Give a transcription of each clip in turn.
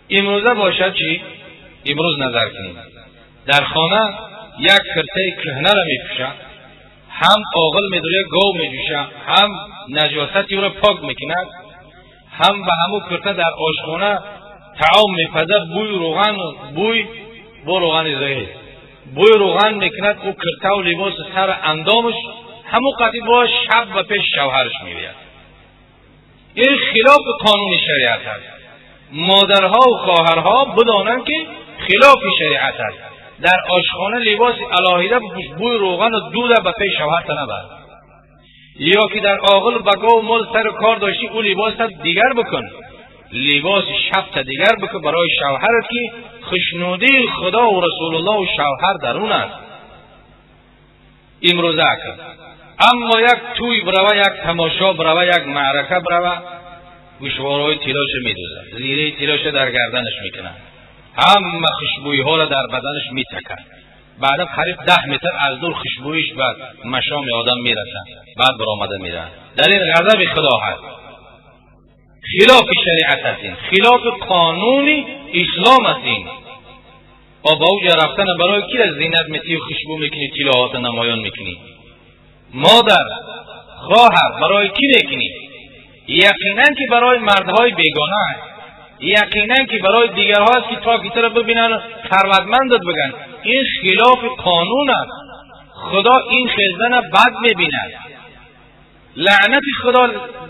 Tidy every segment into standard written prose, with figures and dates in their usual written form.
Имрӯза бошад чӣ? Имрӯз назар кунем, дар хона як киртаи кӯҳнаро мепӯшад, ҳам оғил медуря, гов меҷӯша, ҳам наҷосати ӯро пок мекунад, ҳам ба ҳамун кирта дар ошхона таом мепазад, бӯи рӯған, бӯй бо рӯғани зоҳид, бӯи рӯған мекунад. Ӯ киртаву либоси сар андомаш ҳамун қати бо шаб ба пеши шавҳараш меояд. Ин хилофи қонуни шариат аст. Модарҳову хоҳарҳо бидонанд, ки хилофи шариат аст. Дар ошхона либоси алоҳида бипӯш, бӯи рӯғану дуда ба пеши шавҳарта набар. Ё ки дар оғил ба гов мол сару кор доштӣ, ӯ либоса дигар бикун, либоси шабта дигар бикун барои шавҳарат, ки хушнудии Худову Расулуллоҳу шавҳар дар он аст. Имрӯза акр аммо як тӯй бирава, як тамошо бирава, як маърака бирава, гӯшворҳои тиллоша медӯзад, зираи тиллоша дар гарданаш мекунад, ҳама хушбӯиҳоро дар баданаш метакад. Баъдан қариб 10 метр аз дур хушбӯиш ба машоми одам мерасад, баъд баромада меравад. Дар ин ғазаби Худо ҳаст, хилофи шариат аст, ин хилофи қонуни ислом аст. Ин ба уҷа рафтана барои кира зинат метию, хушбӯ мекунӣ, тиллоҳота намоён мекунӣ? Модар, хоҳар, барои кӣ мекунӣ? Яқинан ки барои мардҳои бегона аст, яқинан ки барои дигарҳо аст, ки то ки туро бибинанд, сарватмандат бигӯянд. Ин хилофи қонун аст. Худо ин хел зана бад мебинад, лаънати Худо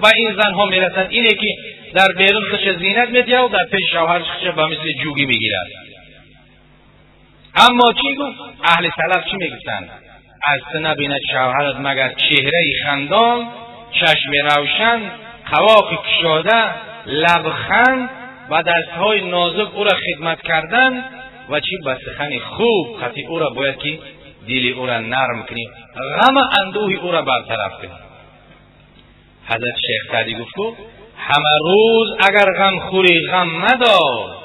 ба ин занҳо мерасад. Ине ки дар берун худша зинат медиҳад, дар пеши шавҳараш худша ба мисли ҷугӣ мегирад. Аммо чӣ гуфт аҳли салаф? Чӣ мегуфтанд? Аз ту набинад шавҳарат магар чеҳраи хандон, чашми равшан, қавоқи кушода, лабханд ва дастҳои нозук ӯра хидмат кардан ва чӣ, ба сухани хуб хати ӯра бояд ки дили ӯра нарм кунӣ, ғама андӯҳи ӯра бартараф кунӣ. Ҳазрат Шейх Саъдӣ гуфт: ку ҳама рӯз агар ғам хӯрӣ, ғам мадор.